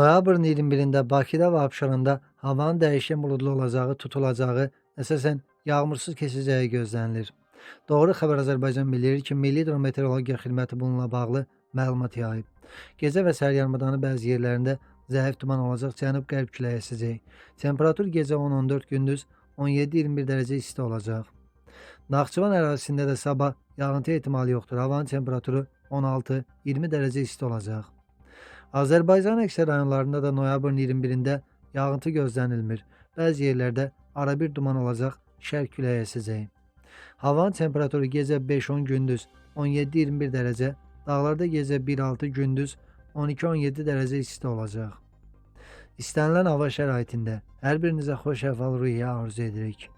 Noyabrın 21-də Bakıda və Abşeronda havanın dəyişkən buludlu olacağı, tutulacağı, əsasən yağmursuz keçəcəyi gözlənilir. Doğru Xəbər Azərbaycan bildirir ki, Milli Hidrometeorologiya Xidməti bununla bağlı məlumat yayıb. Gecə və səhər yarımadanın bəzi yerlərində zəif duman olacaq, cənub-qərb küləyi əsəcək. Temperatur gecə 10-14, gündüz 17-21 dərəcə isti olacaq. Naxçıvan ərazisində də sabah yağıntı ehtimalı yoxdur. Havanın temperaturu 16-20 dərəcə isti olacaq. Azərbaycanın əksər rayonlarında da noyabrın 21-də yağıntı gözlənilmir. Bəzi yerlərdə arabir duman olacaq, şərq küləyi əsəcək. Havanın temperaturu gecə 5-10, gündüz 17-21 dərəcə, dağlarda gecə 1-6, gündüz 12-17 dərəcə isti olacaq. İstənilən hava şəraitində hər birinizə xoş əhval-ruhiyyə arzu edirik.